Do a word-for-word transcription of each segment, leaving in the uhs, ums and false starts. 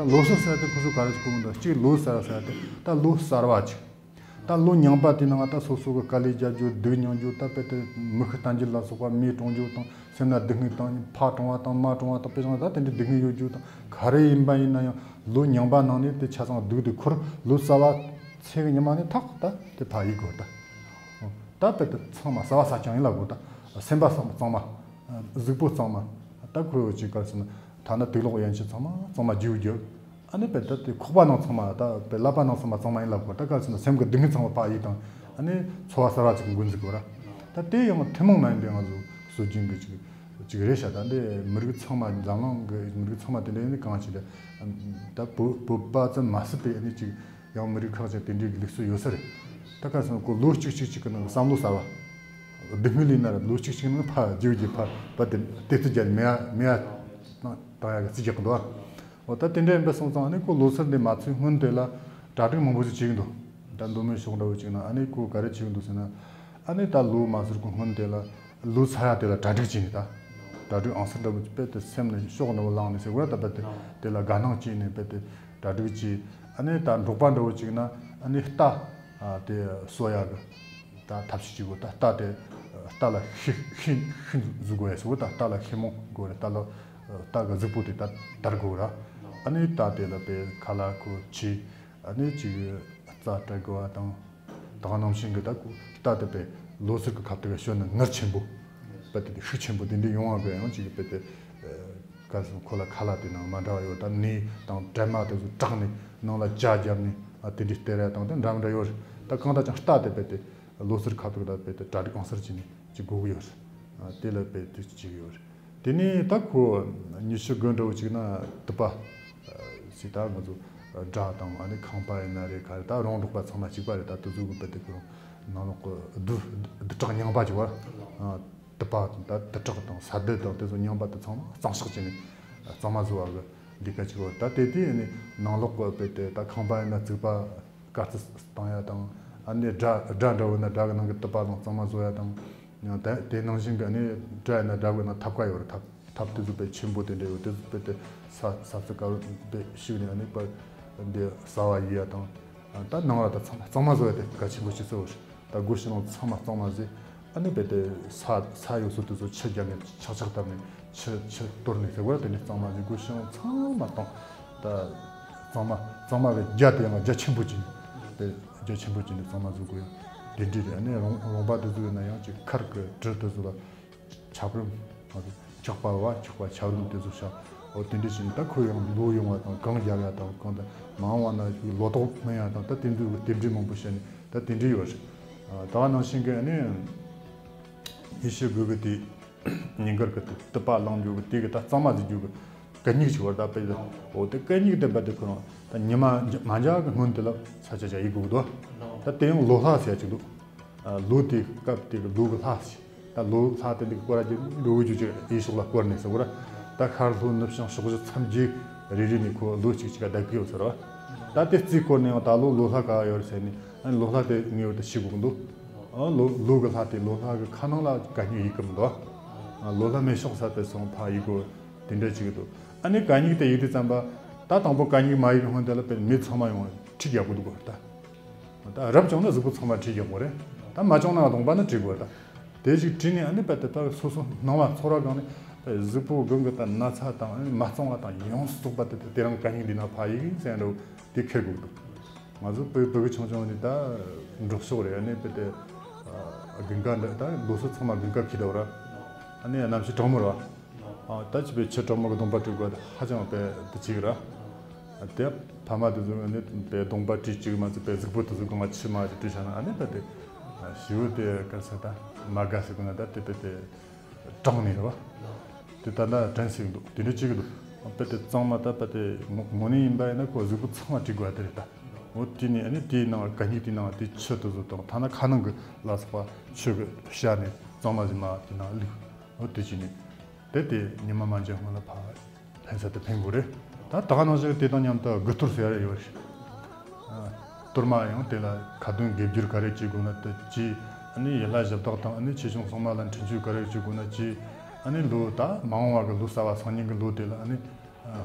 ལོ་སར་ཟེར་ཏེ་ཁོ་ཚོ་ག་རེ་ཅིག་གོ་མི་འདུག་གཅིག་ལོ་སར་ཟེར་ཏེ་ད་ལོ་གསར་བ་ཅིག་ད་ལོ་རྙིང་པ་དེ་ནང་ད་སོ་སོ་གི་དཀའ་ལས་རྒྱབ་རྒྱུ་སྡུག་མྱོང་རྒྱུ་ད་དཔེ་དེ་མི་ཤི་རྟ་འགྱེལ་ལ་སོགས་པ་མེ་གྲོངས་རྒྱུ་དང་སེམས་ན་སྡུག་བསྔལ་དང་ཕ་གྲོངས་པ་དང་མ་གྲོངས་པ་དང་དཔེ་བཞག་ན་ད་དེ་འདྲའི་སྡུག་བསྔལ་ཡོད་རྒྱུ་དང་ག་རེ་ཡིན་པ་ཡིན་ན་ཡང་ལོ་རྙིང་པ་ནང་ནས་དེ་ཆ་ཚང་སྡུག་དེ་ཁུར་ལོ་གསར་བ་ཚེས་ཀྱི་ཉི་མ་ནས་ཐག་ད་དེ་ཕ་ཡིག་དགོས་ད། ད་དཔེ་དེ་ཚང་མ་གསར་བ་གསར་རྐྱང་ཡིན་ལ་དགོས་ད། སེམས་པ་གཙང་མ་གཙང་མ། གཟུགས་པོ་གཙང་མ། ད་ཁོ་ཅིག་ག་རེ་ཟེར་ན་ཐ་ན་དུག་ལོག་ཡན་ཆད་ཚང་མ་གཙང་མ་རྒྱུ་རྒྱུ། ཨ་ནི་དཔེ་ད་དེ་ཁོག་པ་ནང་ཚང་མ་ད་དཔེ་ཀླད་པ་ནང་ཚང་མ་གཙང་མ་ཡིན་ལ་དགོས་ད། ག་རེ་ཟེར་ན་སེམས་ཀྱི་སྡུག་བསྔལ་ཚང་མ་ཕ་ཡིག་དང་ཨ་ནི་འཚོ་བ་གསར་བ་ཅིག་འགོ་འཛུགས་དགོས་ར། ད་དེ་ཡང་ཐུན་མོང་མ་ཡིན་པའི་ང་ཚོ་སྲོལ་རྒྱུན་གྱི་ཅིག་ཅིག་རེད་ཤག་ད་འདི་མི་རིགས་ཚང་མ་འཛམ་གླིང་གི་མི་རིགས་ཚང་མ་དེ་འདྲ་ཡིན་ན་གང་ཅི་རེད། ད་བོད་བོད་པ་ཙམ་མ་ཟད་པའི་ཨ་ནི་ཅིག་ཡང་མི་རིགས་ཁག་ཅིག་དེ་འདྲའི་ལུགས་སྲོལ་ཡོད་ས་རེད། ད་ག་རེ་ཟེར་ན་ཁོ་ལོ་གཅིག་གཅིག་གཅིག་གི་ནང་བསམ་བློ་གསར་བ། སྡུག་བསྔལ་ཡིན་ན་ར་ལོ་གཅིག་གཅིག་ནང་ཕར་རྒྱུག་རྒྱུག་ཕར་བ་དེ་དེ་ཚོ་རྒྱ་མེ་ཡ་མེ་ཡ་བཏང་ཡ་གི་རྩིས་རྒྱག་གི་འདུག་འོ་ད་དེ་འདྲ་ཡིན་པ་སོང་ཙང་ཨ་ནི་ཁོ་ལོ་སར་འདི་མ་ཚུད་སྔོན་དེ་ལ་གྲ་སྒྲིག་མང་པོ་ཞིག་བྱེད་ཀྱི་འདུག་ད་མདོ་སྨད་ཕྱོགས་འདྲ་བོ་ཅིག་ན་ཨ་ནི་ཁོ་ག་རེ་བྱེད་ཀྱི་འདུག་ཟེར་ན། ཨ་ནི་ད་ལོ་མ་ཟུར་གི་སྔོན་དེ་ལ་ལོ་ཚར་ཡ་དེ་ལ་གྲ་སྒྲིག་བྱས་ནས་ད། གྲ་སྒྲིག་ཨང་གསར་འདྲ་བོ་དཔེ་དེ་སེམས་ནས་ཤོག་འདྲ་བོ་ལངས་ནས་ཟེར་བ་ད་དཔེ་དེ་དེ་ལ་དགའ་སྣང་བྱས་ནས་དཔེ་དེ་གྲ་སྒྲིག་བྱས། ཨ་ནི་ད་འབྲོག་པ་འདྲ་བོ་ཅིག་ན་ཨ་ནི་རྟ་དེ་གསོ་ཡ་གི་ད་ཐབས་ཤེས་བྱེད་དགོས། ད་རྟ་དེ་རྟ་ལ་ཤི་ཤི་ཤི་འཛུགས་དགོས་ཡ་ཟེར་བ་ད་རྟ་ལ་ཤི་མོ་དགོས་རེད། རྟ་ལ་རྟ་གི་གཟུགས་པོ་དེ་ད་དར་དགོས་ར། ཨ་ནི་རྟ་དེ་ལ་དཔེ་ཁ་ལག་ཁོ་བྱས། ཨ་ནི་ཅིག་རྩྭ་སྤྲད་དགོས་པ་དང་། ད་ག་ནང་བཞིན་གྱི་ད་ཁོ་རྟ་དེ་དཔེ་ལོ་སར་གྱི་ཁ་ཐུག་ག་ཞོན་ན་ངར་ཆེན་པོ། དཔེ་དེ་དེ་ཤུགས་ཆེན་པོ་དེ་འདྲའི་ཡོང་བ་གི་ཡང་ཅིག་དཔེ་དེ་ག་རེ་ཟེར་ཁོ་ལ་ཁ་ལག་དེ་ནང་མ་འདྲ་བ་ཡོད། ད་ནས་དང་དྲེད་མ་དེ་ཚོ་དྲག་ནས་ནང་ལ་ཇ་བརྒྱབ་ནས་ཨ་དེ་འདྲའི་སྟེར་ཡ་དང་དེ་འདྲ་མི་འདྲ་ཡོད་རེད། ད་གང་ལྟར་ཀྱང་རྟ་དེ་དཔེ་དེ་ལོ་སར་ཁ་ཐུག་ད་དཔེ་དེ་གྲ་སྒྲིག་ཨང་གསར་བྱས་ནས་ཅིག་དགོས་ཀྱི་ཡོད་རེད། ཨ་དེ་ལ་དཔེ་དེ་ཅིག་ཡོད་རེད། དེ་ནས་ད་ཁོ་ཉི་ཤུ་དགུ་འདྲ་བོ་ཅིག་ན་དུ་པ་ཞིག་ད་ང་ཚོ་སྦྲ་དང་ཨ་ནི་ཁང་པ་ཡིན་ན་རེད། ག་རེ་ད་རོང་འབྲོག་པ་ཚང་མ་གཅིག་པ་རེད། ད་དུ་ཟུག་གི་དཔེ་དེ་ཁོ་ནང་ལོག་གི་བསྡུ་བསྡུ་དྲགས་རྙིང་པ་ཅིག་བ། དུ་པ་དང་ད་དུ་དྲགས་དང་ས་རྡུལ་དང་དེ་ཚོ་རྙིང་པ་དེ་ཚང་མ་གཙང་བཤགས་བྱས་ནས་གཙང་མ་བཟོ་བ་གི་ལས་ཀ་ཅིག་བ། ད་དེ་དུས་ཨ་ནི་ནང་ལོག་གི་དཔེ་དེ་ད་ཁང་པ་ཡིན་ན་རྩིག་པ། དཀར་རྩི་བཏང་ཡ་དང་། ཨ་ནི་སྦྲ་སྦྲ་འདྲ་བོ་ན་སྦྲ་གི་ནང་གི་དུ་པ་དང་གཙང་མ་བཟོ་ཡ་དང་། ཡང་ད་དེ་ནང་བཞིན་གི་ཨ་ནི་སྦྲ་ཡིན་ན་སྦྲ་གི་ནང་ཐབ་ཀ་ཡོད་རེད། ཐབ་ཐབ་དེ་ཚོ་དཔེ་ཆེན་པོ་དེ་འདྲ་ཡོད། དེ་ཚོ་དཔེ་དེ་ས་ས་རྩི་དཀར་དཔེ་ཞིག་ནས་ཨ་ནི་པ་འདི་ཟ་བ་ཡི་ཡ་དང་། ད་ནང་ལ་ད་ཚང་མ་གཙང་མ་བཟོ་ཡ་དེ་གལ་ཆེན་པོ་ཞིག་གཙོ་བོ་རེད། ད་སྒོ་ཕྱི་ནང་ཚང་མ་གཙང་མ་བཟོས། ཨ་ནི་དཔེ་དེ་ས་ས་ཡོད་ས་དེ་ཚོ་ཆུ་བརྒྱབ་ནས་ཆག་ཆག་བཏབ་ནས་ཆུ་ཆུ་གཏོར་ནས་ཟེར་བ་དེ་ནས་གཙང་མ་བཟོས། སྒོ་ཕྱི་ནང་ཚང་མ་བཏང་། ད་གཙང་མ་གཙང་མ་གི་རྒྱ་དེ་ཡང་རྒྱ་ཆེན་པོ་ཅིག་དཔེ་རྒྱ་ཆེན་པོ་ཅིག་ནས་གཙང་མ་བཟོ་དགོས་ཡ་དེ་འདྲ་རེད། ཨ་ནི་རོང་རོང་པ་དེ་ཚོ་ཡིན་ན་ཡང་ཅིག་མཁར་གི་གྲུ་དེ་ཚོ་ལ་ཆབ་རོམ་ཆག་པ་བ་ཆག་པ་ཆབ་རོམ་དེ་ཚོ་བཞག་འོ་དེ་འདྲ་བྱས་ནས་ད་ཁོ་ཡང་ལོ་ཡོང་བ་དང་གངས་རྒྱག་ཡ་དང་གང་ལྟར་མ་འོངས་པ་ན་ལོ་ཏོག་སྨིན་ཡ་དང་ད་དེ་འདྲའི་རྟེན་འབྲེལ་མང་པོ་བྱས་ནས་ད་དེ་འདྲ་ཡོད་རེད། ད་ག་ནང་བཞིན་གྱི་ཨ་ནི་ཉི་ཤུ་དགུ་གི་དེ་ཉིན་དཀར་གྱི་དེ་དུ་པ་ལངས་རྒྱུ་གི་དེ་གི་ད་གཙང་མ་བཟོ་རྒྱུ་གི་གད་སྙིགས་ཅིག་བར་ད་དཔེ་འོ་དེ་གད་སྙིགས་དེ་འབའ་དེ་ཁོ་རང་ད་ཉི་མ་མ་འཇག་གི་སྔོན་དེ་ལ་ས་ཆ་ཆ་ཡི་དགོས་འདུག་ད་དེ་ཡང་ལོ་ལྷག་ཟེར་ཡ་ཅིག་འདུག་ཨ་ལོ་དེ་སྐབས་དེ་གི་ལོ་གི་ལྷག་ཟེར། ད་ལོ་ལྷག་དེ་འདི་སྐོར་ར་གྱི་འགྲོ་བའི་རྒྱུ་ཅིག་ཡེ་ཤོག་ལ་སྐོར་ནས་ཟེར་བ་ར། ད་ཤར་ལྷོ་ནུབ་བྱང་ཕྱོགས་བཞི་མཚམས་བརྒྱད་རེ་རེ་ནས་ཁོ་ལོ་གཅིག་གཅིག་ག་བསྡད་ཀྱི་ཡོད་ཟེར་བ། ད་དེ་རྩིས་སྐོར་ནས་ཡང་ད་ལོ་ལོ་ལྷག་ག་ཡོད་རེད་ཟེར་ནས་ཨ་ནི་ལོ་ལྷག་དེ་ངེས་པར་དུ་ཤེས་དགོས་ཀྱི་འདུག་ཨ་ལོ་ལོ་གི་ལྷག་དེ་ལོ་ལྷག་གི་ཁ་ནང་ལ་གད་སྙིགས་ཡི་གི་མི་འདུག་ཨ་ལོ་ལྷག་མེད་ཤོག་ས་དེ་སོང་ཕ་ཡི་གོ་དེ་འདྲ་ཅིག་འདུག་ཨ་ནི་གད་སྙིགས་དེ་ཡི་དུས་ཙམ་པ་ད་དང་པོ་གད་སྙིགས་མ་ཡི་གི་སྔོན་དེ་ལ་དཔེ་མི་ཚང་མ་ཡོང་ཁྲིག་ཡག་པོ་འདུག་གོ་ད། ད་རབ་བྱུང་ན་གཟུགས་པོ་ཚང་མ་བྲིས་རྒྱག་དགོས་རེད། ད་མ་བྱུང་ན་གདོང་པ་ནི་བྲིས་དགོས་རེད། ད་དེ་ཞིག་བྲིས་ནས་ཨ་ནི་པ་དེ་ད་སོ་སོ་སྣང་བ་ཚོར་བ་སྒང་ནས་གཟུགས་པོ་གང་གི་ད་ན་ཚ་དང་ཨ་ནི་མ་གཙང་བ་དང་ཡོངས་སུ་རྫོགས་པ་དེ་དེ་རང་གད་སྙིགས་འདི་ན་ཕ་ཡིག་ཟེར་འགྲོ་དེ་ཁེར་དགོས་འདུག་ང་ཚོ་བོད་བོད་གི་ཆུང་ཆུང་ནི་ད་འབྲོག་ཕྱོགས་རེད། ཨ་ནི་པ་དེ་དགུན་ཁ་འདི་ད་ལོ་སོ་ཚང་མ་དགུན་ཁ་ཁེལ་འདུག་ར། ཨ་ནི་གནམ་གཤིས་གྲང་མོ་ར། ཨ་ད་ཅི་པའི་ཆུ་གྲང་མོ་གི་གདོང་པ་བྲིས་དགོས་ཧ་ཅང་པའི་འདི་ཅིག་ར། དེ་ཕ་མ་དེ་ཚོ་ནི་པའི་གདོང་པ་བྲིས་ཅིག་མ་ཚད་པའི་གཟུགས་པོ་དེ་ཚོ་གང་ལ་ཆུ་མ་ཅིག་བྲིས་བྱ་ན་ཨ་ནི་ད་དེ་ཞི་བོ་དེ་ག་ས་ད་མ་དགའ་ཟེར་གོ་ན་ད་དེ་པའི་དེ་གྲང་ནི་རེད་བ། དེ་ད་ད་དྲན་སྲིད་འདུག་དེ་འདྲ་ཅིག་འདུག་དཔེ་དེ་གཙང་མ་ད་དཔེ་དེ་ངོ་ནས་ཡིན་པ་ཡིན་ན་ཁོ་གཟུགས་པོ་ཚང་མ་བྲིས་དགོས་དེ་རེད་ད། འོ་དེ་ནས་ཨ་ནི་དེའི་ནང་གད་སྙིགས་དེའི་ནང་དེ་ཆུ་དེ་ཚོ་དང་ཐ་ན་ཁ་ནང་གི་ལ་སོགས་པ་ཆུ་གི་བཤལ་ནས་གཙང་མ་ཟིན་མ་དེ་ནང་བླུགས། འོ་དེ་བྱས་ནས་དེ་དེ་ཉི་མ་མ་འཇག་སྔོན་ལ་ཕ་ཕན་ས་དེ་ཕན་དགོས་རེད། ད་ད་ག་ནང་བཞིན་དེ་དང་མཉམ་དུ་དགུ་གཏོར་ཟེར་ཡ་ཡོད་རེད། གཏོར་མ་ཡང་དེ་ལ་ཁ་འདོན་དགེ་སྦྱོར་ག་རེ་བྱེད་དགོས་ན་དེ་བྱས། ཨ་ནི་ཡུལ་ལྷ་གཞི་བདག་དང་ཨ་ནི་ཆོས་སྐྱོང་སྲུང་མ་ལ་འཕྲིན་བཅོལ་ག་རེ་བྱེད་དགོས་ན་བྱས། ཨ་ནི་ལོ་ད་མ་འོངས་པ་གི་ལོ་གསར་བ་སང་ཉིན་གི་ལོ་དེ་ལ་ཨ་ནི།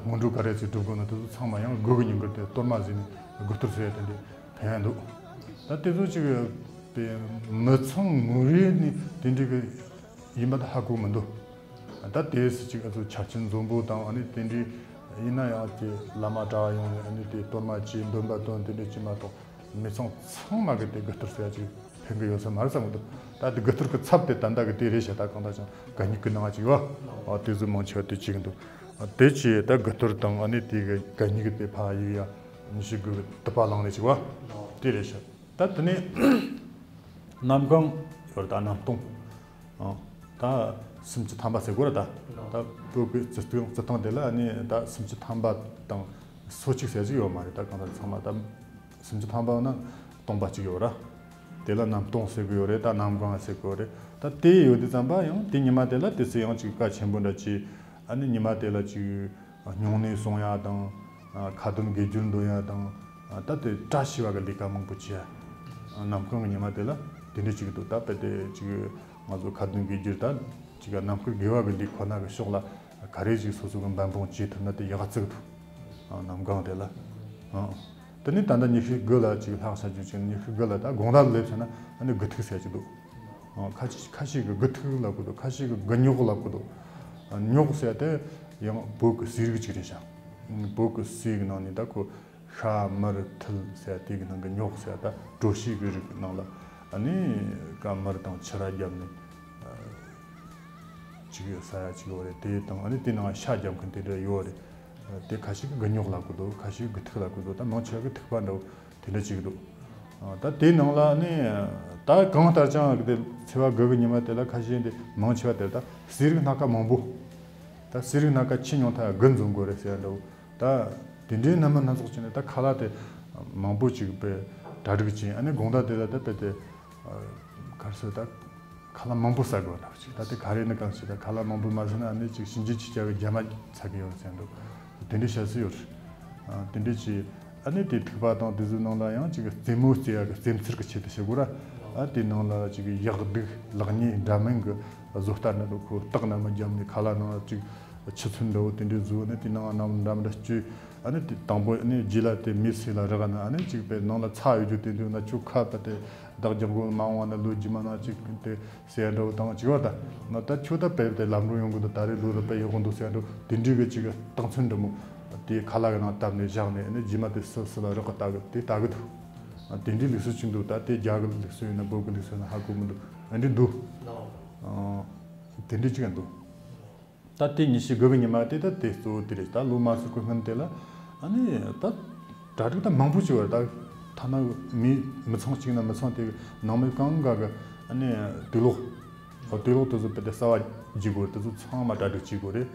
སྔོན་འགྲོ་ག་རེ་ཅིག་སྒྲུབ་དགོས་ན་དེ་ཚོ་ཚང་མ་ཡང་དགུ་གི་ཉིན་དཀར་དེ་གཏོར་མ་ཟིན་ནས་དགུ་གཏོར་ཟེར་ཡ་དེ་འདྲ་ཕན་ཡ་འདུག་ད་དེ་ཚོ་ཅིག་དེ་མི་ཚང་ངོ་རེ་ནས་དེ་འདྲ་གི་ཡིན་པ་ད་ཧ་གོ་མི་འདུག་ད་དེ་སུ་ཅིག་ཨ་ཚོ་ཆར་ཆེན་འཛོམས་པོ་དང་ཨ་ནི་དེ་འདྲའི་ཡིན་ན་ཡང་དེ་བླ་མ་གྲྭ་བ་ཡོང་ནས་ཨ་ནི་དེ་གཏོར་མ་བཅས་འདོན་པ་འདོན་དེ་འདྲ་བྱས་མ་གཏོགས། མི་ཚང་ཚང་མ་གི་དེ་དགུ་གཏོར་ཟེར་ཡ་ཅིག་ཕན་གི་ཡོད་ས་མ་རེད་བསམ་གི་འདུག་ད་དེ་དགུ་གཏོར་གི་ཚབ་དེ་ད་ལྟ་གི་དེ་རེད་ཤག་ད་གང་ལྟར་ཀྱང་གད་སྙིགས་གི་ནང་ཅིག་ཡོད། ཨ་དེ་ཚོ་མང་ཆེ་བ་དེ་བྱེད་གི་འདུག་ཨ་དེ་ཅི་ད་དགུ་གཏོར་དང་ཨ་ནི་དེ་གི་གད་སྙིགས་གི་དེ་ཕ་ཡིག་ཡ་ཉི་ཤུ་དགུ་གི་དུ་པ་ལངས་ནས་ཅིག་བ་དེ་རེད་ཤག་ད་དེ་ནས་གནམ་གང་ཡོད་རེད། ད་གནམ་སྟོང་། ཨ་ད་སུམ་ཅུ་ཐམ་པ་ཟེར་དགོས་རེད་ད། ད་བོད་ཀྱི་རྩི་སྟངས་རྩི་སྟངས་དེ་ལ་ཨ་ནི་ད་སུམ་ཅུ་ཐམ་པ་དང་སོ་གཅིག་ཟེར་ཅིག་ཡོད་མ་རེད། ད་གང་ལྟར་ཚང་མ་ད་སུམ་ཅུ་ཐམ་པ་ན་སྟོང་པ་གཅིག་ཡོད་ར། དེ་ལ་གནམ་སྟོང་ཟེར་གི་ཡོད་རེད། ད་གནམ་གང་ཟེར་གི་ཡོད་རེད། ད་དེ་ཡོད་དུས་ཙམ་པ་ཡང་དེ་ཉི་མ་དེ་ལ་དེ་ཚོ་ཡང་ཅིག་བཀའ་ཆེན་པོ་འདྲ་ཅིག་ཨ་ནི་ཉི་མ་དེ་ལ་ཅིག་སྨྱུང་གནས་སྲུང་ཡ་དང་། ཁ་འདོན་དགེ་སྦྱོར་འདོན་ཡ་དང་། ད་དེ་བཀྲ་ཤིས་པ་གི་ལས་ཀ་མང་པོ་བྱེད་ཡ། གནམ་གང་གི་ཉི་མ་དེ་ལ་དེ་འདྲ་ཅིག་འདུག་ད་དཔེ་དེ་ཅིག་ང་ཚོ་ཁ་འདོན་དགེ་སྦྱོར་ད་ཅིག་རྣམ་དཀར་དགེ་བ་གི་ལས་ཁོ་ན་གི་ཕྱོགས་ལ་ག་རེ་ཅིག་སོ་སོ་གི་འབད་འབུངས་བྱེད་ཐུབ་ན་དེ་ཡག་ཙིག་འདུག་གནམ་གང་དེ་ལ། དེ་ནས་ད་ལྟ་ཉི་ཤུ་དགུ་ལ་ཅིག་ལྷག་བྱ་རྒྱུ་ཅིག་ཉི་ཤུ་དགུ་ལ་ད་དགོང་དག་ལ་སླེབས་ཚར་ན་ཨ་ནི་དགུ་ཐུག་ཟེར་གྱི་འདུག་ཁ་ཅིག་ཁ་ཤས་ཀྱིས་དགུ་ཐུག་ལབ་གི་འདུག་ཁ་ཤས་ཀྱིས་དགུ་ཉོག་ལབ་གི་འདུག་ཉོག་ཟེར་དེ་ཡང་བོད་ཀྱི་ཟས་རིགས་ཅིག་རེད་ཤག་བོད་ཀྱི་ཟས་ཀྱི་ནང་ནས་ད་ཁོ་ཤ་མར་ཐིལ་ཟེར་དེ་གི་ནང་གི་ཉོག་ཟེར་ད་གྲོ་ཞིབ་གི་རིགས་ནང་ལ་ཨ་ནི་ཀ་མར་དང་ཕྱུ་ར་བརྒྱབ་ནས་ཅིག་ཟ་ཡ་ཅིག་ཡོད་རེད། དེ་དང་ཨ་ནི་དེ་ནང་ཤ་བརྒྱབ་མཁན་དེ་འདྲ་ཡོད་རེད། དེ་ཁ་ཤས་ཀྱིས་དགུ་ཉོག་ལབ་གི་འདུག་ཁ་ཤས་ཀྱིས་དགུ་ཐུག་ལབ་གི་འདུག་ད་མང་ཆེ་བ་གིས་ཐུག་པ་འདྲ་བོ་དེ་འདྲ་ཅིག་འདུག་ཨ་ད་དེའི་ནང་ལ་ནི་ད་གང་ལྟར་ཀྱང་དེ་ཚེས་པ་དགུ་གི་ཉི་མ་དེ་ལ་ཁ་ཤས་དེ་མང་ཆེ་བ་དེ་ད་ཟས་རིགས་སྣ་ཁ་མང་པོ། ད་ཟས་རིགས་སྣ་ཁ་ཁྱི་ཉུང་མཐའ་དགུ་འཛོམས་དགོས་རེད་ཟེར་འདྲ་བོ། ད་དེ་འདྲའི་སྣ་མིན་སྣ་ཚོགས་བྱས་ནས་ད་ཁ་ལག་དེ་མང་པོ་ཅིག་དཔེ་གྲ་སྒྲིག་བྱས། ཨ་ནི་དགོང་དག་དེ་ལ་ད་དཔེ་དེ་ག་རེ་ཟེར་ད། ཁ་ལག་མང་པོ་ཟ་དགོས་ལབ་ཅིག་ད་དེ་ག་རེ་ནི་གང་ཞིག་ད་ཁ་ལག་མང་པོ་མ་ཟ་ན་ཨ་ནི་ཅིག་གཤིན་རྗེ་ཆོས་རྒྱལ་གྱི་རྒྱ་མ་ཚ་གི་ཡོད་ཟེར་འདུག་དེ་འདྲའི་བཤད་སྲོལ་ཡོད་རེད། ཨ་དེ་འདྲའི་ཅིག་ཨ་ནི་དེ་ཐུག་པ་དང་དེ་ཚོའི་ནང་ལ་ཡང་ཅིག་རྩེད་མོ་རྩེ་ཡ་གི་རྩེད་མཚར་གི་ཆེད་དུ་བྱེད་དགོས་ར། ཨ་དེ་ནང་ལ་ཅིག་གཡག་རྡུག་ལག་གཉིས་འདྲ་མིན་གི་བཟོ་ལྟ་འདྲ་འདུག་ཁོ་སྟག་ནང་མ་བརྒྱབ་ནས་ཁ་ལག་ནང་ཅིག་ཆུ་ཚོད་འདྲ་བོ་དེ་འདྲའི་བཟོས་ནས་དེ་ནང་ནམ་འདྲ་མི་འདྲ་བཅོས། ཨ་ནི་དེ་དང་པོ་ཨ་ནི་རྗེས་ལ་དེ་མེ་སྲེག་ལ་རག་ན་ཨ་ནི་ཅིག་པའི་ནང་ལ་ཚྭ་ཡོད་རྒྱུ་དེ་འདུག་ན་ཁྱོད་ཁ་པ་དེ་བདག་རྒྱག་དགོས་མ་འོང་བ་ན་ལོ་རྗེས་མ་ནང་ཅིག་དེ་ཟེར་འདྲ་བོ་དང་གཅིག་པ་ད་ན་ད་ཁྱོད་ད་དཔེ་དེ་ལམ་འགྲོ་ཡོང་གི་འདུག་ད་རེས་ལོ་ལ་དཔེ་ཡག་པོ་འདུག་ཟེར་འདྲ་བོ་དེ་འདྲའི་གི་ཅིག་རྟགས་མཚན་འདྲ་མོ་དེ་ཁ་ལག་གི་ནང་བཏབ་ནས་བཞག་ནས་ཨ་ནི་རྗེས་མ་དེ་སུ་སུ་ལ་རག་གི་ལྟ་གི་དེ་ལྟ་གི་འདུག་ཨ་དེ་འདྲའི་ལུགས་སྲོལ་ཅིག་འདུག་ད་དེ་རྒྱ་གི་ལུགས་སྲོལ་ཡིན་ན་བོད་གི་ལུགས་སྲོལ་ཡིན་ན་ཧ་གོ་མི་འདུག་ཨ་འདྲའི་འདུག་ཨ་དེ་འདྲའི་ཅིག་ཡང་འདུག་ད་དེ་ཉི་ཤུ་དགུ་གི་ཉི་མ་དེ་ད་དེ་གཙོ་བོ་དེ་རེད། ད་ལོ་མ་སུ་གི་སྔོན་དེ་ལ་ཨ་ནི་ད་གྲ་སྒྲིག་ད་མང་པོ་བྱས་པ་རེད། ད་ཐ་ན་མི་མི་ཚང་གཅིག་ན་མི་ཚང་དེ་ནང་མི་གང་ག་གི་ཨ་ནི་དུག་ལོག་ཨོ་དུག་ལོག་དེ་ཚོ་དཔེ་དེ་གསར་བ་བརྗེ་དགོས་རེད། དེ་ཚོ་ཚང་མ་གྲ་སྒྲིག་བྱེད་དགོས་རེད།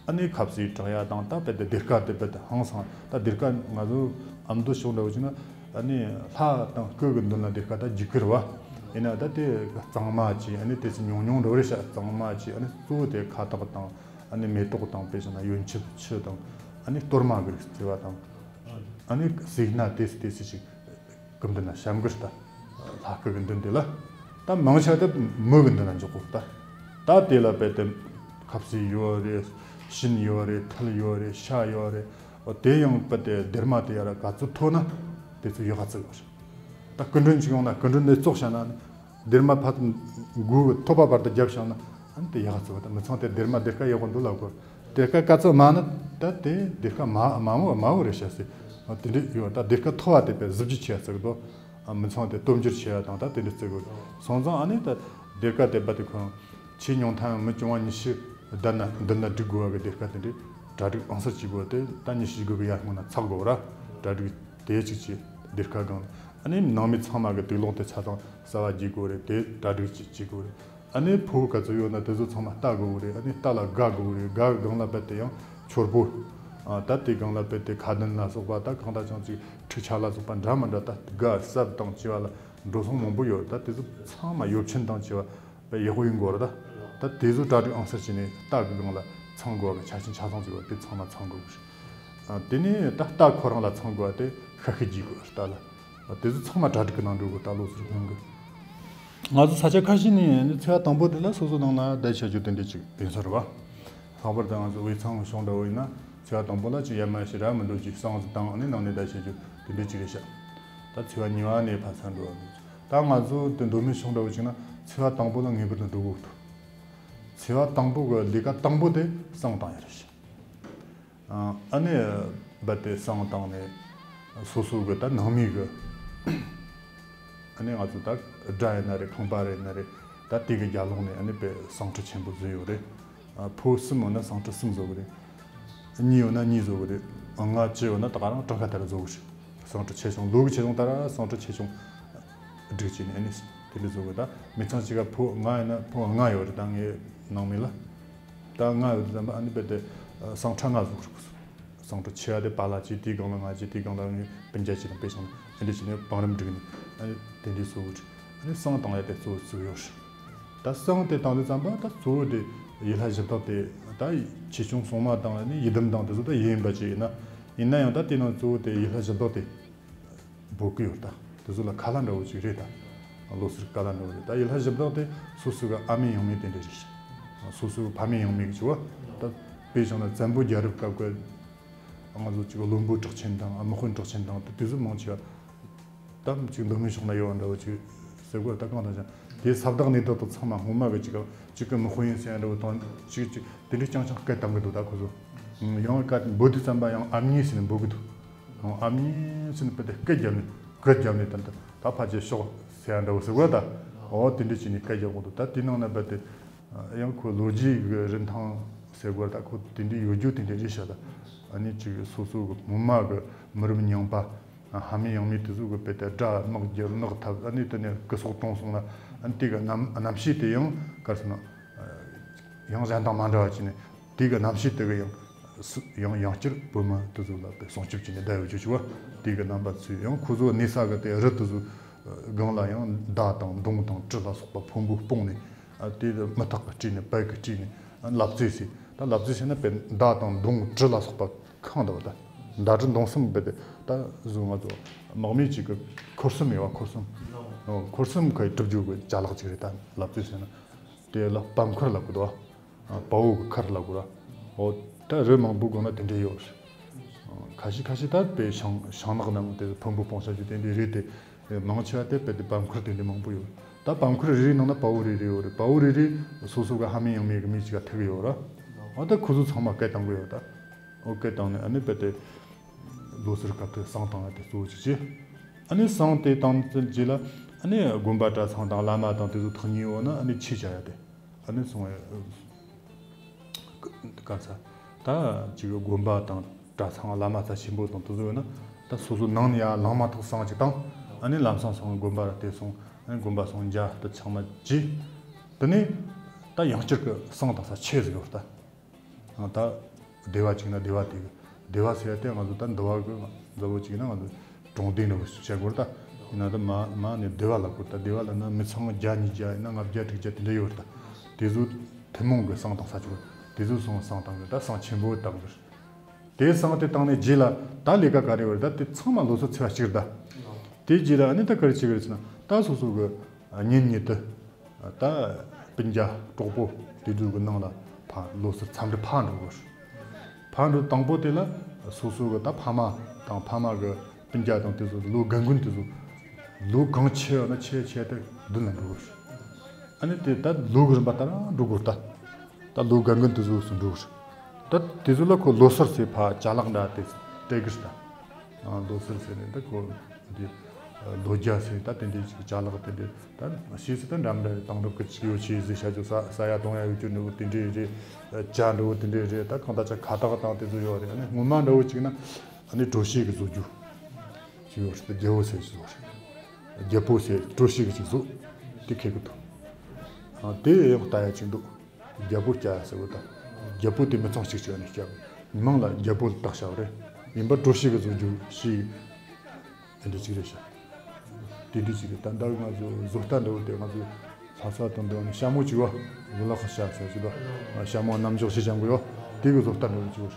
ཨ་ནི་ཁ་ཟས་དྲག་ཡ་དང་ད་དཔེ་དེ་སྡེར་ཁ་དེ་དཔེ་དེ་ཧང་སང་ད་སྡེར་ཁ་ང་ཚོ་ཨ་མདོ་ཕྱོགས་འདྲ་བོ་ཅིག་ན་ཨ་ནི་ལྷ་དང་སྐུ་གི་མདུན་ལ་སྡེར་ཁ་ད་རྒྱུག་ཁུར་བ་ཡིན་ན་ད་དེ་གཙང་མ་བྱས། ཨ་ནི་དེ་ཚོ་ཉུང་ཉུང་འདྲ་བོ་རེད་ཤག་གཙང་མ་བྱས། ཨ་ནི་གཙོ་བོ་དེ་ཁ་བཏགས་དང་། ཨ་ནི་མེ་ཏོག་དང་དཔེ་བཞག་ན་ཡོན་ཆབ་ཆུ་དང་ཨ་ནི་གཏོར་མ་གི་རིགས་བརྩི་བ་དང་། ཨ་ནི་ཟས་སྣ་ཏོག་ཙམ་ཏོག་ཙམ་ཞིག་གི་མདུན་ན་བཤམ་གི་རེད། ད་ལྷ་སྐུ་གི་མདུན་དེ་ལ་ད་མང་ཆེ་བ་དེ་མི་གི་མདུན་ན་འཇོག་གོ་ད་ད་དེ་ལ་དཔེ་དེ་ཁ་ཟས་ཡོད་རེད། ཤིང་ཡོད་རེད། ཐལ་ཡོད་རེད། ཤ་ཡོད་རེད། འོ་དེ་ཡང་དཔེ་དེ་སྡེར་མ་དེ་ཡར་ག་ཚོད་མཐོ་ན་དེ་ཚོ་ཡག་ག་ཚོད་ཡོད་རེད། ད་སྐུ་མགྲོན་ཅིག་ཡོང་ན་སྐུ་མགྲོན་དེ་བཙོག་བྱས་ན་ནི། སྡེར་མ་ཕར་མགོ་གི་ཐོད་པ་བར་དུ་བརྒྱབ་བཞག་ན་ཨ་ནི་དེ་ཡག་ག་ཚོད་པ་ད་མི་ཚང་དེ་སྡེར་མ་སྡེར་ཁ་ཡག་པོ་འདུག་ལབ་དགོས། སྡེར་ཁ་ག་ཚོད་མང་ན་ད་དེ་སྡེར་ཁ་མ་མ་མོ་མ་བོ་རེད་བྱ་སྲིད། ཨ་དེ་འདྲ་ཡོད། ད་སྡེར་ཁ་མཐོ་བ་དེ་དཔེ་གཟི་བརྗིད་ཆེ་བ་ཟེར་གི་འདུག་ཨ་མི་ཚང་དེ་སྟོབས་འབྱོར་ཆེ་བ་དང་ད་དེ་འདྲ་བརྩི་དགོས། སོང་ཙང་ཨ་ནི་ད་སྡེར་ཁ་དེ་དཔེ་དེ་ཁོ་ཆེས་ཉུང་མཐའ་མི་བཅོ་ལྔ་ཉི་ཤུ་བསྡད་ན་མདུན་ན་སྒྲིག་དགོས་པ་གི་སྡེར་ཁ་དེ་འདྲ་གྲ་སྒྲིག་ཨང་གསར་བྱེད་དགོས། དེ་ད་ཉི་ཤུ་དགུ་གི་ཡར་སྔོན་ན་ཚགས་དགོས་ར། གྲ་སྒྲིག་དེ་གཅིག་བྱས་སྡེར་ཁ་སྒང་ཨ་ནི་ནང་མི་ཚང་མ་གི་དུག་ལོག་དེ་ཆ་ཚང་གསར་བ་བརྗེ་དགོས་རེད། དེ་གྲ་སྒྲིག་ཅིག་བྱེད་དགོས་རེད། ཨ་ནི་ཕོ་བོ་ག་ཚོད་ཡོད་ན་དེ་ཚོ་ཚང་མ་ལྟ་དགོས་རེད། ཨ་ནི་རྟ་ལ་སྒ་དགོས་རེད། སྒ་གི་སྒང་ལ་རྦད་དེ་ཡང་ཕྱུར་པོ། ཨ་ད་དེ་སྒང་ལ་རྦད་དེ་ཁ་འདོན་ལ་སོགས་པ་ད་གང་ལྟར་ཀྱང་ཅིག་འཁྲུག་ཆ་ལ་སོགས་པ་འདྲ་མི་འདྲ་ད་སྒ་སྲབ་དང་བཅས་པ་ལ་འགྲོ་སོང་མང་པོ་ཡོད་རེད། ད་དེ་ཚོ་ཚང་མ་ཡོ་བྱད་དང་བཅས་པ་དཔེ་ཡག་པོ་ཡིན་དགོས་རེད། ད་ད་དེ་ཚོ་གྲ་སྒྲིག་ཨང་གསར་བྱས་ནས་རྟ་གི་སྒང་ལ་ཚང་དགོས་པ་གི་ཆ་རྐྱེན་ཆ་ཚང་ཅིག་ཡོད་རེད། དེ་ཚང་མ་ཚང་དགོས་རེད། ཨ་དེ་ནས་ད་རྟ་ཁོ་རང་ལ་ཚང་དགོས་པ་དེ་ཤ་ཤེད་རྒྱས་དགོས་རེད། རྟ་ལ། ཨ་དེ་ཚོ་ཚང་མ་གྲ་སྒྲིག་གི་ནང་འགྲོ་དགོས། རྟ་ལོ་ཚོར་སྔོན་གི། ང་ཚོ་ས་ཆ་ཁ་ཤས་ནས་ཚེས་པ་དང་པོ་དེ་ལ་སོ་སོ་ནང་ན་བསྡད་བྱ་རྒྱུ་དེ་འདྲ་ཅིག་ཡིན་ས་རེད་བ། ལྷག་པར་དུ་ང་ཚོ་དབུས་གཙང་གི་གཞུང་འདྲ་བོ་ཡིན་ན། ཚེས་པ་དང་པོ་ལ་ཅིག་ཡར་མར་ཞིག་ར་མི་འགྲོ་ཅིག་བསང་ཟིག་བཏང་ནས་ནང་ནས་བསྡད་བྱེད་རྒྱུ་དེ་འདྲ་ཅིག་རེད་ཤག་ད་ཚེས་པ་གཉིས་པ་ནས་ཕར་ཚུར་འགྲོ་བ་ནི། ད་ང་ཚོ་དེ་མདོ་སྨད་ཕྱོགས་འདྲ་བོ་ཅིག་ན་ཚེས་པ་དང་པོ་ལ་ངེས་པར་དུ་འགྲོ་དགོས་འདུག་ཚེས་པ་དང་པོ་གི་ལས་ཀ་དང་པོ་དེ་བསང་བཏང་ཡ་རེད་ཤག་ཨ་ནི་རྦད་དེ་བསང་བཏང་ནས་སོ་སོ་གི་ད་ནང་མི་གི་ཨ་ནི་ང་ཚོ་ད་དགྲ་ཡིན་ན་རེད། ཁང་པ་རེད་ན་རེད། ད་དེ་གི་རྒྱབ་ལོགས་ནས་ཨ་ནི་དཔེ་བསང་ཁྲི་ཆེན་པོ་བཟོས་ཡོད་རེད། ཨ་ཕོ་གསུམ་ཡོད་ན་བསང་ཁྲི་གསུམ་བཟོ་གི་རེད། གཉིས་ཡོད་ན་གཉིས་བཟོ་གི་རེད། ལྔ་བཅུ་ཡོད་ན་ད་ག་རང་གྲངས་ཀ་ལྟར་བཟོ་གི་རེད། བསང་ཁྲི་ཆེ་ཆུང་ལོ་གི་ཆེ་ཆུང་ལྟར་བསང་ཁྲི་ཆེ་ཆུང་སྒྲིག་བྱས་ནས་ཨ་ནི་དེ་འདྲ་བཟོ་གི། ད་མི་ཚང་གཅིག་ག་ཕོ་ལྔ་ཡིན་ན་ཕོ་ལྔ་ཡོད་རེད། ད་ངའི་ནང་མི་ལ་ད་ལྔ་ཡོད་དུས་ཙམ་པ་ཨ་ནི་རྦད་དེ་བསང་ཁྲི་ལྔ་བཟོ་གི་རེད། བསང་ཁྲི་ཆེ་བ་དེ་པཱ་ལགས་གཅིག་དེའི་སྒང་ལ་ང་གཅིག་དེའི་སྒང་ལ་ངའི་སྤུན་ཀྱག་གཅིག་དང་དཔེ་བཞག་ན་ཨ་འདྲ་བྱས་ནས་བང་རིམ་བསྒྲིགས་ནས་ཨ་ནི་དེ་འདྲའི་བཟོ་གི་རེད། ཨ་ནི་བསང་བཏང་ཡ་དེ་གཙོ་བོ་བཟོས་ཡོད་རེད། ད་བསང་དེ་བཏང་དུས་ཙམ་པ་ད་གཙོ་བོ་དེ་ཡུལ་ལྷ་གཞི་བདག་དེ་ད་ཆེ་ཆུང་སྲུང་མ་དང་ཨ་ནི་ཡི་དམ་དང་དེ་ཚོ་ད་ཡིན་པ་ཅིག་ཡིན་ན། ཡིན་ན་ཡང་ད་དེ་ནང་གཙོ་བོ་དེ་ཡུལ་ལྷ་གཞི་བདག་དེ་འབོད་ཀྱི་ཡོད། ད་དེ་ཚོ་ལ་ཁ་ལག་འདྲ་བོ་ཅིག་རེད། ད་ལོ་སར་ཁ་ལག་འདྲ་བོ་རེད། ད་ཡུལ་ལྷ་གཞི་བདག་དེ་སོ་སོ་གི་ཨ་མེས་ཡང་མེས་དེ་འདྲ་རེད། སོ་སོ་གི་ཕ་མེས་ཡང་མེས་ཀྱི་ཅིག་བ། ད་དཔེ་བཞག་ན་བཙན་པོའི་རྒྱལ་རབས་སྐབས་ཀྱི་ང་ཚོ་ཅིག་བློན་པོ་གྲགས་ཆེན་དང་དམག་དཔོན་གྲགས་ཆེན་དང་དེ་དེ་ཚོ་མང་ཆེ་བ། ད་ཅིག་མདོ་སྨད་ཕྱོགས་ན་ཡོད་པ་འདྲ་བོ་ཅིག་ཟེར་དགོས། ད་གང་ལྟར་ཀྱང་དེ་ས་བདག་གནས་བདག་དང་ཚང་མ་སྔོན་མ་གི་ཅིག་གཅིག་གི་དམག་དཔོན་ཡིན་ཟེར་ཡ་འདྲ་བོ་དང་ཅིག་ཅིག་དེ་འདྲའི་རྐྱང་རྐྱང་སྐད་བཏང་གི་འདུག་ད་ཁོ་ཚོ་ཡང་སྐད་འབོད་དུས་ཙམ་པ་ཡང་ཨ་མྱེས་ཟེར་ནས་འབོད་གི་འདུག་ཨ་མྱེས་ཟེར་ནས་བུད་དེ་སྐད་བརྒྱབ་ནས་གུར་བརྒྱབ་ནས་ད་ད་ཕར་ཅིག་ཤོག་ཟེར་ཡ་འདྲ་བོ་ཟེར་དགོས། ད་འོ་དེ་འདྲ་བྱས་ནས་སྐད་རྒྱག་གི་འདུག་ད་དེ་ནང་ན་བུད་དེ་ཡང་ཁོ་ལོ་རྒྱུས་ཀྱི་རིན་ཐང་ཟེར་དགོས། ད་ཁོ་དེ་འདྲའི་ཡོད་རྒྱུ་དེ་འདྲ་རེད་ཤག་ད་ཨ་ནི་ཅིག་སོ་སོ་གི་སྔོན་མ་གི་མི་རབས་རྙིང་པ། ཕ་མེས་ཡང་མེས་དེ་ཚོ་གི་དཔེ་དེ་དགྲ་དམག་རྒྱབ་དམག་འཐབ། ཨ་ནི་དེ་ནས་སྐུ་སྲོག་བཏང་སོང་ན་ཨ་ནི་དེ་གི་རྣམ་རྣམ་ཤེས་དེ་ཡང་ག་རེ་ཟེར་ན་ཡང་གཞན་དང་མ་འདྲ་བ་བྱས་ནས་དེ་གི་རྣམ་ཤེས་དེ་གི་ཡང་སུ་ཡང་ཡང་བསྐྱར་བོད་མི་དེ་ཚོ་ལ་དཔེ་སྲུང་སྐྱོབ་བྱས་ནས་བསྡད་ཡོད་རྒྱུ་ཅིག་བ། དེ་གི་རྣམ་པ་ཚོས་ཡང་ཁོ་ཚོ་གནས་ས་གི་དེ་རི་དེ་ཚོ་སྒང་ལ་ཡང་མདའ་དང་མདུང་དང་གྲི་ལ་སོགས་པ་ཕོན་པོ་སྤུངས་ནས་ཨ་དེ་མུ་ཐག་གི་སྤྲས་ནས་བལ་གི་སྤྲས་ནས་ཨ་ལབ་རྩེ་ཟེར། ད་ལབ་རྩེ་ཟེར་ན་དཔེ་མདའ་དང་མདུང་གྲི་ལ་སོགས་པ། ཁང་འདི་བ་ད། མདའ་གྲི་མདུང་གསུམ་སྦས་ཏེ་ད་གཟོད་ང་ཚོ་དམག་མི་གཅིག་གི་འཁོར་གསུམ་ཡོད་བ། འཁོར་གསུམ། ཨོ། འཁོར་གསུམ་ཁའི་གྲུབ་རྒྱུ་གི་ཅ་ལག་ཅིག་རེད། ད་ལབ་རྩེ་ཟེར་ན། དེ་ལ་པ་མཁར་ལབ་གི་འདུག་བ། དཔའ་བོ་གི་མཁར་ལབ་གི་ར། ཨོ། ད་རི་མང་པོ་སྒང་ན་དེ་འདྲས་ཡོད་རེད། ཁ་ཤས་ཁ་ཤས་ད་དཔེ་ཤིང་ཤིང་ནགས་ནང་དེ་ཕུང་པོ་སྤུངས་བཞག་རྒྱུ་དེ་འདྲས་རེད་དེ། མང་ཆེ་བ་དེ་དཔེ་དེ་པ་མཁར་དེ་འདྲས་མང་པོ་ཡོད། ད་པ་མཁར་རེ་རེའི་ནང་ན་དཔའ་བོ་རེ་རེ་ཡོད་རེད། དཔའ་བོ་རེ་རེ་སོ་སོ་གི་ཕ་མེས་ཡང་མེས་གི་མི་གཅིག་ག་ཐུག་གི་ཡོད་ར། ཨོ་ད་ཁོ་ཚོ་ཚང་མ་སྐད་བཏང་གི་ཡོད་ད། ཨོ་སྐད་བཏང་ནས་ཨ་ནི་དཔེ་དེ་ལོ་སར་སྐབས་དེ་བསང་བཏང་ཡ་དེ་གཙོ་བོ་ཅིག་བྱས། ཨ་ནི་བསང་དེ་བཏང་ཚར་རྗེས་ལ་ཨ་ནི་དགོན་པ་གྲྭ་ཚང་དང་བླ་མ་དང་དེ་ཚོ་ཐག་ཉེ་བོ་ན་ཨ་ནི་ཆོས་བཅའ་ཡ་དེ་ཨ་ནི་སོང་བས། ག་ས་ད་ཅིག་དགོན་པ་དང་གྲྭ་ཚང་བླ་མ་རྩ་ཆེན་པོ་དང་དེ་ཚོ་ཡོད་ན་ད་སོ་སོ་ནང་ནས་ཡར་ལངས་མ་ཐག་བསང་ཅིག་བཏང་། ཨ་ནི་ལམ་སང་སོང་དགོན་པ་ར་དེ་སོང་། ཨ་ནི་དགོན་པ་སོང་མཇལ་དུ་ཚང་མ་བྱས། དེ་ནས་ད་ཡང་བསྐྱར་གི་བསང་བཏང་ས་ཆེ་ཟིག་ཡོད་ད། ད་སྡེ་བ་གཅིག་ན་སྡེ་བ་དེ་གི་སྡེ་བ་ཟེར་ཡ་དེ་ང་ཚོ་ད་འདི་བ་གི་མཛའ་བོ་གཅིག་ན་ང་ཚོ་གྲོང་སྡེ་འདྲ་བོ་ཞིག་བྱ་དགོས་ད། ཡིན་ན་ད་མ་མ་ནས་སྡེ་བ་ལབ་དགོས་ད། སྡེ་བ་ལབ་ན་མི་ཚང་བརྒྱ་ཉིས་བརྒྱ་ཡིན་ན་ལྔ་བརྒྱ་དྲུག་བརྒྱ་དེ་འདྲ་ཡོད་ད། དེ་ཚོ་ཐུན་མོང་གི་བསང་བཏང་ས་ཆོག་དེ་ཚོ་སོང་བསང་བཏང་གི་ད་བསང་ཆེན་པོ་བཏང་གི། དེ་བསང་དེ་བཏང་ནས་རྗེས་ལ་ད་ལས་ཀ་ག་རེ་ཡོད་རེད། ད་དེ་ཚང་མ་ལོ་སར་ཚེས་པ་གཅིག་རེད་ད། དེ་རྗེས་ལ་ཨ་ནི་ད་ག་རེ་བྱེད་གི་རེད་ཟེར་ན་ད་སོ་སོ་གི་གཉེན་ཉེ་དུ། ད་སྤུན་ཀྱག་གྲོགས་པོ་དེ་ཚོ་གི་ནང་ལ་ཕར་ལོ་སར་འཚམས་འདྲི་ཕར་འགྲོ་དགོས། ཕར་འགྲོ་དང་པོ་དེ་ལ་སོ་སོ་གི་ད་ཕ་མ་དང་ཕ་མ་གི་སྤུན་ཀྱག་དང་དེ་ཚོ་ལོ་རྒན་རྒོན་དེ་ཚོ་ལོ་གང་ཆེ་བ་ན་ཆེ་ཆེ་དེ་མདུན་ལ་འགྲོ་དགོས། ཨ་ནི་དེ་ད་ལོ་གི་རིམ་པ་ལྟར་འགྲོ་དགོས་ད། ད་ལོ་རྒན་རྒོན་དེ་ཚོ་སུ་འགྲོ་དགོས། ད་དེ་ཚོ་ལ་ཁོ་ལོ་སར་ཟེར་ཕར་ཅ་ལག་འདྲ་དེ་སྤྲད་གི་ད། ལོ་སར་ཟེར་ནས་ད་ཁོ་འདི་ལོ་རྒྱ་ཟེར་ད་དེ་འདྲའི་ཅིག་ཅ་ལག་དེ་འདྲའི་ད་ཤེས་སུ་ད་འདྲ་མི་འདྲ་རེད། དེང་རབས་ཀྱི་ཅིག་ཡོ་ཆས་ཟེར་བྱ་རྒྱུ་ས་ས་ཡ་གཏོང་ཡ་ཡོད་རྒྱུ་འདྲ་བོ་དེ་འདྲའི་རེད། ཇ་འདྲ་བོ་དེ་འདྲའི་རེད། ད་གང་ལྟར་ཅིག་ཁ་བཏགས་དང་དེ་ཚོ་ཡོད་རེད། ཨ་ནི་སྔོན་མ་འདྲ་བོ་ཅིག་ན་ཨ་ནི་གྲོ་ཞིབ་གི་བཟོ་རྒྱུ་ཅིག་ཡོད་རེད། རྒྱལ་པོ་ཟེར་ཅིག་བཟོ་རེད། རྒྱལ་པོ་ཟེར་གྲོ་ཞིབ་གི་ཅིག་བཟོ་དེ་ཁེལ་གི་འདུག་ཨ་དེ་ཡང་ལྟ་ཡ་ཅིག་འདུག་རྒྱལ་པོ་སྐྱ་ཟེར་བ་དང་། རྒྱལ་པོ་དེ་མི་ཚང་གཅིག་གཅིག་ནས་སྐྱ། མིང་ལ་རྒྱལ་པོ་ལ་བཏགས་བཞག་པ་རེད། ཡིན་པ་གྲོ་ཞིབ་གི་བཟོ་རྒྱུ་ཞིག་དེ་འདྲ་ཅིག་རེད་ཤག་དེ་འདྲ་ཅིག་རེད། ད་ལྟ་ང་ཚོ་བཟོ་ལྟ་འདྲ་བོ་དེ་ང་ཚོ་ལྷ་ས་དང་འདྲ་བ་ནས་ཤ་མོ་ཅིག་བ། བུ་ལག་ཤ་ཟེར་ཅིག་ད། ཤ་མོ་རྣམ་འཇོག་ཞེས་བྱ་དགོས་བ། དེ་གི་བཟོ་ལྟ་འདྲ་བོ་ཅིག་བ།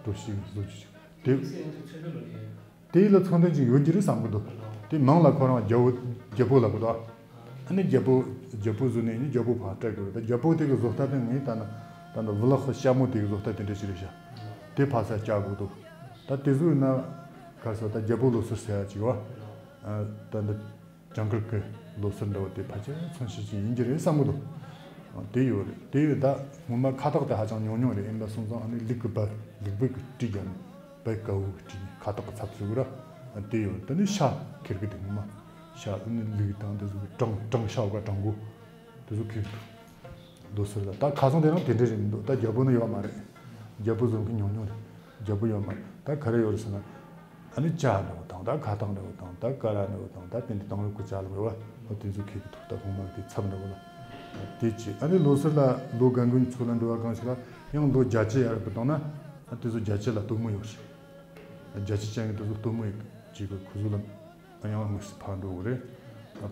གྲོ་ཞིབ་གི་བཟོ་རྒྱུ་ཅིག་དེ། དེ་ལ་ཚོན་ལྡན་ཅིག་ཡོད་ཀྱི་རེད་བསམ་གི་འདུག་དེ་མིང་ལ་ཁོ་རང་རྒྱལ་པོ་རྒྱལ་པོ་ལབ་གི་འདུག་ཨ་ནི་རྒྱལ་པོ་རྒྱལ་པོ་བཟོས་ནས་ནི་རྒྱལ་པོ་ཕར་སྤྲད་དགོས་རེད། ད་རྒྱལ་པོ་དེ་གི་བཟོ་ལྟ་དེ་ངས་ལྟ་ན་ད་ནི་བུ་ལག་ཤ་མོ་དེ་གི་བཟོ་ལྟ་དེ་འདྲ་ཞིག་རེད་ཤག་དེ་ཕ་ས་བཅའ་དགོས་འདུག་ད་དེ་ཟུག་ཡིན་ན་ག་རེ་ཟེར། ད་རྒྱལ་པོ་ལོ་སར་ཟེར་ཡ་ཅིག་ཡོད་པ། ད་འདི་ཇིང་གར་གི་ལོ་སར་འདྲ་བོ་དེ་ཕལ་ཆེར་མཚོན་བྱེད་ཅིག་ཡིན་གྱི་རེད་བསམ་གི་འདུག་དེ་ཡོད་རེད། དེ་ཡོད། ད་སྔོན་མ་ཁ་བཏགས་དེ་ཧ་ཅང་ཉུང་ཉུང་རེད། ཡིན་པ་སོང་ཙང་ཨ་ནི་ལུག་གི་བལ། ལུག་བལ་གི་སྤྲི་བརྒྱབ་ནས། བལ་དཀར་པོ་གི་སྤྲི་ནས་ཁ་བཏགས་གི་ཚབ་བྱེད་དགོས་ར། དེ་ཡོད། དེ་ནས་ཤ་ཁྱེར་གི་འདུག་སྔོན་མ། ཤ། དེ་ནས་ལུག་དང་དེ་ཚོ་གི་བྲང་། བྲང་ཤ་བ་ག་བྲང་གོ་དེ་ཚོ་ཁྱེར་གི་འདུག་ལོ་སར་ལ། ད་ཁ་སང་དེ་རིང་དེ་འདྲ་རེད་མི་འདུག་ད་རྒྱལ་པོ་ནི་ཡོད་མ་རེད། རྒྱལ་པོ་བཟོ་མཁན་ཉུང་ཉུང་རེད། རྒྱལ་པོ་ཡོད་མ་རེད། ད་ག་རེ་ཡོད་རེད་ཟེར་ན། ཨ་ནི་ཇ་འདྲ་བོ་དང་། ད་ཁ་བཏགས་འདྲ་བོ་དང་། ད་ཀ་ར་འདྲ་བོ་དང་། ད་དེ་འདྲ་དེང་རབས་ཀྱི་ཅ་ལག་རེད་པ། འོ་དེ་ཚོ་ཁྱེར་གི་འདུག་ད་སྔོན་མ་གི་དེ་ཚབ་འདྲ་བོ་ལ་དེ་བྱས། ཨ་ནི་ལོ་སར་ལ་ལོ་རྒན་རྒོན་ཚོ་ལ་འགྲོ་བ་གང་ཞིག་ལ་ཡང་ལོ་བརྒྱད་ཅུ་ཡར་བུད་བཏང་ན། ཨ་དེ་ཚོ་བརྒྱད་ཅུ་ལ་སྟོན་མོ་ཡོད་རེད། བརྒྱད་ཅུ་ཅན་གྱི་དེ་ཚོ་སྟོན་མོ་ཡོད་ཅིག་གི་ཁོ་ཚོ་ལ་ཡང་དངོས་སུ་ཕར་འགྲོ་དགོས་རེད།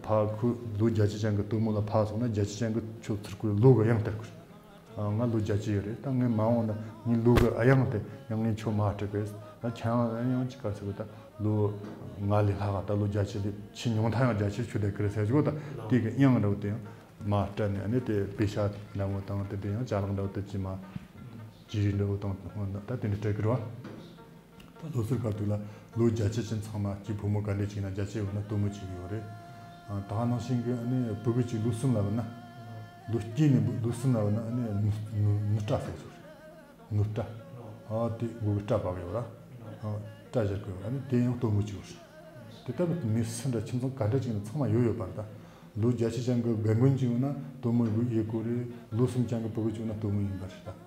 ཕར་ཁོ་ལོ་བརྒྱད་ཅུ་ཅན་གྱི་སྟོན་མོ་ལ་ཕར་སོང་ན་བརྒྱད་ཅུ་ཅན་གྱི་ཁྱོད་ཚུར་ཁོའི་ལོ་གི་གཡང་སྟེར་དགོས་རེད། ང་ལོ་བརྒྱད་ཅུ་ཡོད་རེད། ད་ངས་མ་འོངས་ན་ངའི་ལོ་གི་གཡང་དེ་ཡང་ངས་ཁྱོད་མར་སྤྲད་གི་རེད། ད་ཁྱེད་རང་ཡང་ཅིག་ག་ཟེར་གི། ད་ལོ་ང་ལས་ལྷག་ག་ད་ལོ་བརྒྱད་ཅུ་ལས་ཆེས་ཉུང་མཐའ་ཡང་བརྒྱད་ཅུ་ཁྱོད་བསྡད་གི་རེད་ཟེར་གི། ད་དེ་གི་གཡང་འདྲ་བོ་དེ་ཡང་མར་སྤྲད་ནས། ཨ་ནི་དེ་པེ་ཤ་འདྲ་བོ་དང་། དེ་དེ་ཡང་ཅ་ལག་འདྲ་བོ་དེ་ཅིག་མར་བྱི་རིལ་འདྲ་བོ་དང་། ད་དེ་འདྲ་སྤྲད་གི་རེད་པ། ད་ལོ་སར་སྐབས་དུས་ལ་ལོ་བརྒྱད་ཅུ་ཅན་ཚང་མ་གཅིག་བུ་མོ་ག་འདྲས་ཅིག་ན་བརྒྱད་ཅུ་བུད་ན་སྟོན་མོ་བྱེད་ཀྱི་ཡོད་རེད། ད་ག་ནང་བཞིན་གྱི་ཨ་ནི་ཕྲུ་གུ་གཅིག་ལོ་གསུམ་ལ་བུད་ན། ལོ་གཅིག་ནས་ལོ་གསུམ་ལ་བུད་ན་ཨ་ནི་ནུ་ནུ་ནུ་སྐྲ་ཟེར་ཚོ་རེད། ནུ་སྐྲ། ཨ་དེ་མགོ་གི་སྐྲ་བབས་ཡོད་ར། ཨ་སྐྲ་བཞར་གི་ཡོད། ཨ་ནི་དེ་ཡང་སྟོན་མོ་བྱེད་ཀྱི་ཡོད་རེད། དེ་ལྟ་བུ་མི་སུ་འདྲ་ཁྱིམ་ཚང་ག་འདྲ་ཅིག་ན་ཚང་མ་ཡོད་ཡོད་པ་རེད། ད་ལོ་བརྒྱད་ཅུ་ཅན་གྱི་རྒན་རྒོན་ཅིག་ཡོད་ན་སྟོན་མོ་ཡིན་དགོས་རེད། ལོ་གསུམ་ཅན་གྱི་ཕྲུ་གུ་ཅིག་ཡོད་ན་སྟོན་མོ་ཡིན་པ་རེད། ད་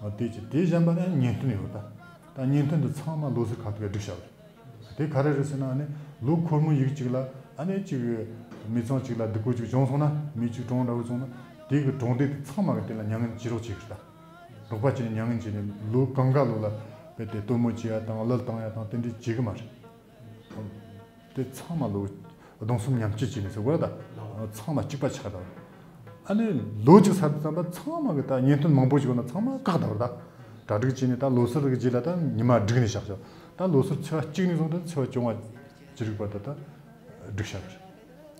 ཨ་དེ་ཅི་དེ་གཞན་པ་ནི་གཉེན་སྟོན་ཡོད་རེད། ད་ད་གཉེན་སྟོན་དེ་ཚང་མ་ལོ་སར་ཁ་ཐུག་ག་སྒྲིག་བྱ་བ་རེད། དེ་ག་རེ་རེད་ཟེར་ན། ཨ་ནི་ལོ་འཁོར་མོ་ཡིག་གཅིག་ལ་ཨ་ནི་གཅིག་མི་ཚང་གཅིག་ལ་སྡུག་པོ་གཅིག་བྱུང་སོང་ན། མི་གཅིག་གྲོངས་འདྲ་བོ་བྱུང་ན། དེ་གི་གྲོངས་དེབ་དེ་ཚང་མ་གི་དེ་ལ་མྱ་ངན་བྱེད་རོགས་བྱེད་གི་རེད། ད་རོགས་པ་བྱས་ནས་མྱ་ངན་བྱས་ནས་ལོ་གང་ག་ལོ་ལ་རྦད་དེ་སྟོན་མོ་བྱེད་ཡ་དང་། གླུ་བཏང་ཡ་དང་། དེ་འདྲས་བྱེད་གི་མ་རེད། དེ་ཚང་མ་ལོ་གདུང་སེམས་མཉམ་སྐྱེད་བྱས་ནས་ཟེར་དགོས་རེད། ད་ཚང་མ་གཅིག་པ་ཆགས་ད། ཨ་ནི་ལོ་གཅིག་ཚར་དུས་ཙམ་པ་ཚང་མ་གི་ད་གཉེན་སྟོན་མང་པོ་ཞིག་ཡོད་ན་ཚང་མ་བཀག་ད་བར། ད་གྲ་སྒྲིག་བྱས་ནས། ད་ལོ་སར་གི་རྗེས་ལ་ད་ཉི་མ་བསྒྲིགས་ནས་བཞག་བཞག་ད་ལོ་སར་ཚེས་པ་གཅིག་ནས་བཟུང་སྟེ་ཚེས་པ་བཅོ་ལྔ་ཅི་རིགས་བར་དུ་ད་བསྒྲིགས་བཞག་གི་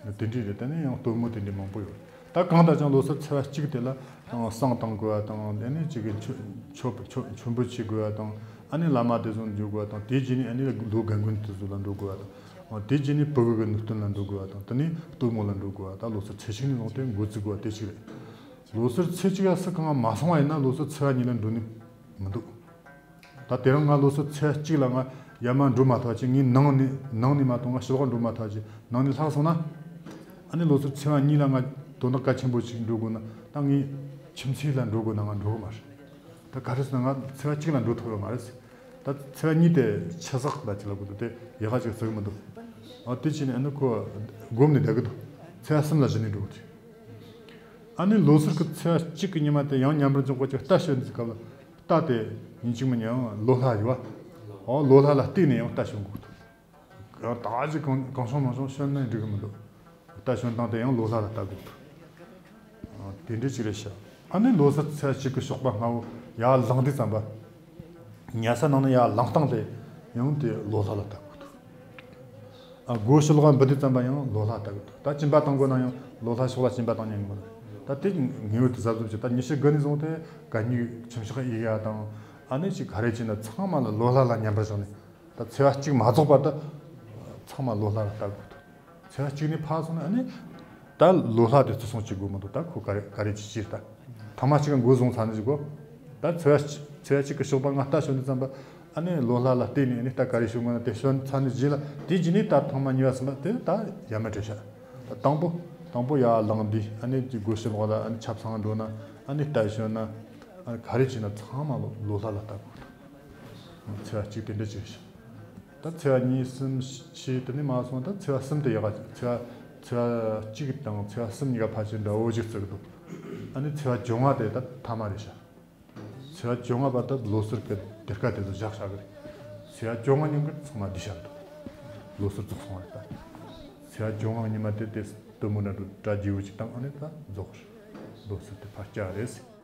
རེད། དེ་འདྲས་རེད། དེ་ནས་ཡང་སྟོན་མོ་དེ་འདྲས་མང་པོ་ཡོད། ད་གང་ལྟར་ཀྱང་ལོ་སར་ཚེས་པ་གཅིག་དེ་ལ་བསང་བཏང་དགོས་པ་དང་། དེ་ནས་གཅིག་གི་མཆོད་མཆོད་མཆོད་མཆོད་འབུལ་བྱེད་དགོས་པ་དང་། ཨ་ནི་བླ་མ་དེ་ཚོ་འགྱོ་དགོས་པ་དང་། དེ་རྗེས་ནས་ཨ་ནི་ལོ་རྒན་རྒོན་དེ་ཚོ་ལ་འགྲོ་དགོས་པ་དང་། དེ་རྗེས་ནས་ཕྲུ་གུ་གི་ནུས་སྟོན་ལ་འགྲོ་དགོས་པ་དང་། དེ་ནས་སྟོན་མོ་ལ་འགྲོ་དགོས་པ། ད་ལོ་སར་ཚེས་གཅིག་ནས་བཟུང་སྟེ་འགོ་བཙུགས་དགོས་པ་དེ་གཅིག་རེད། ལོ་སར་ཚེས་གཅིག་ལ་སུ་གང་མ་སོང་བ་ཡིན་ན་ལོ་སར་ཚེས་པ་གཉིས་ལ་འགྲོ་ནི་མི་འདུག་ད་དེ་རིང་ང་ལོ་སར་ཚེས་པ་གཅིག་ལ་ང་ཡར་མར་འགྲོ་མ་ཐུབ་པ་བྱས། ངས་ནང་ནས་ནང་ནས་མ་གཏོགས་ང་ཕྱི་ལོགས་འགྲོ་མ་ཐུབ་པ་བྱས། ནང་ནས་ལྷག་སོང་ན། ཨ་ནི་ལོ་སར་ཚེས་པ་གཉིས་ལ་ང་དོན་དག་གལ་ཆེན་པོ་ཞིག་འགྲོ་དགོས་ན། ད་ངས་ཁྱིམ་མཚེས་ལ་འགྲོ་དགོས་ན་ང་འགྲོ་གི་མ་རེད། ད་ག་རེ་ཟེར་ན་ང་ཚེས་པ་གཅིག་ལ་འགྲོ་ཐུབ་ཡོད་མ་རེད། ད་ཚེས་པ་གཉིས་དེ་ཆུ་གཟེགས་ལ་ཅིག་ལབ་གི་འདུག་དེ་ཡག་ག་ཅིག་ཟེར་གི་མི་འདུག་ཨ་དེ་བྱས་ནས་ཨ་ནི་ཁོ་སྒོམ་ནས་བསྡད་གི་འདུག་ཚེས་པ་གསུམ་ལ་གཞི་ནས་འགྲོ་གི་འདུག་ཨ་ནི་ལོ་སར་གི་ཚེས་པ་གཅིག་གི་ཉི་མ་དེ་ཡང་མཉམ་པར་འཇོག་གོ་ཅིག་རྟ་ཞོན་དུས་སྐབས་ལ། རྟ་དེ་ཡིན་གཅིག་མིན་ཡང་ལོ་ལྷ་ཡོད་པ། ཨོ་ལོ་ལྷ་ལ་བརྟེན་ནས་ཡང་རྟ་ཞོན་དགོས་འདུག་ཡང་ད་ཅི་གང་གང་བྱུང་མང་བྱུང་ཞོན་ན་འགྲིག་གི་མི་འདུག་རྟ་ཞོན་སྟངས་དེ་ཡང་ལོ་ལྷ་ལ་ལྟ་དགོས་འདུག་དེ་འདྲ་ཅིག་རེད་ཤག་ཨ་ནི་ལོ་སར་ཚེས་པ་གཅིག་གི་ཞོགས་པ་སྔ་པོ་ཡར་ལངས་དུས་ཙམ་པ། ཉལ་ས་ནང་ནས་ཡར་ལངས་སྟངས་དེ་ཡང་དེ་ལོ་ལྷ་ལ་ལྟ་དགོས་འདུག་ཨ་སྒོ་ཕྱི་ལོགས་འབུད་དུས་ཙམ་པ་ཡང་ལོ་ལྷ་ལྟ་དགོས་འདུག་ད་སྦྱིན་པ་བཏང་དགོས་ན་ཡང་ལོ་ལྷ་ཕྱོགས་ལ་སྦྱིན་པ་བཏང་ཉན་དགོས། ད་དེ་ངེས་པར་དུ་གཟབ་གཟབ་བྱེད། ད་ཉི་ཤུ་དགུ་ནས་བཟུང་སྟེ་གད་སྙིགས་ཁྱིམ་ཕྱོགས་གཡུག་ཡ་དང་། ཨ་ནི་ཅིག་ག་རེ་བྱས་ན་ཚང་མ་ལ་ལོ་ལྷ་ལ་མཉམ་པར་བཞག་ནས། ད་ཚེས་པ་གཅིག་མ་རྫོགས་བར་དུ་ཚང་མ་ལོ་ལྷ་ལ་ལྟ་དགོས་འདུག་ཚེས་པ་གཅིག་ནས་ཕར་སོང་ན་ཨ་ནི་ད་ལོ་ལྷ་དེ་བརྩི་སྲུང་བྱེད་དགོས་མི་འདུག་ད་ཁོ་ག་རེ་ག་རེ་བྱེད་ཀྱི་རེད། ད་ཐེངས་མ་གཅིག་ག་འགོ་བཟུང་ཚར་ནས་ཅིག་གོ། ད་ཚེས་པ་གཅིག་ཚེས་པ་གཅིག་གི་ཞོགས་པ་ང་རྟ་ཞོན་དུས་ཙམ་པ། ཨ་ནི་ལོ་ལྷ་ལ་བརྟེན་ནས་ཨ་ནི་རྟ་ག་རེ་ཞོན་དགོས་ན་དེ་ཞོན་ཚར་ནས་རྗེས་ལ། དེ་རྗེས་ནས་ད་ཐེངས་མ་གཉིས་པ་གསུམ་པ་དེ་ད་ཡ་མ་བྲལ་ཤག་ད་དང་པོ་དང་པོ་ཡར་ལངས་དུས། ཨ་ནི་དེ་སྒོ་ཕྱི་ལོགས་ལ་ཨ་ནི་ཆབ་གསང་འགྲོ་ན། ཨ་ནི་རྟ་ཞོན་ན། ཨ་ནི་ག་རེ་བྱས་ན་ཚང་མ་ལོ་ལོ་ལྷ་ལ་ལྟ་དགོས་འདུག་ཚེས་པ་གཅིག་དེ་འདྲ་ཅིག་རེད་ཤག་ད་ཚེས་པ་གཉིས་གསུམ་བཞི་དེ་ནས་མར་སོང་ད་ཚེས་པ་གསུམ་དེ་ཡག་ག་ཚེས་པ་ཚེས་པ་གཅིག་དང་ཚེས་པ་གསུམ་གཉིས་ཀ་ཕལ་ཆེར་འདྲ་བོ་ཞིག་བརྩི་གི་འདུག་ཨ་ནི་ཚེས་པ་བཅོ་ལྔ་དེ་ད་ཐ་མ་རེད་ཤག་ཚེས་པ་བཅོ་ལྔ་བར་དུ་ལོ་སར་གི་སྡེར་ཁ་དེ་ཚོ་བཞག་བཞག་གི་རེད། ཚེས་པ་བཅོ་ལྔ་ཉིན་གི་ཚང་མ་བསྡུས་བཞག་འདུག་ལོ་སར་རྫོགས་སོང་བ་རེད། ད་ཚེས་པ་བཅོ་ལྔ་ཉི་མ་དེ་དེ་སྟོན་མོ་འདྲ་འདྲ་སྒྲ་རྒྱས་པོ་ཅིག་བཏང་། ཨ་ནི་ད་རྫོགས་རེད། ལོ་སར་དེ་ཕར་བསྐྱལ་རེད།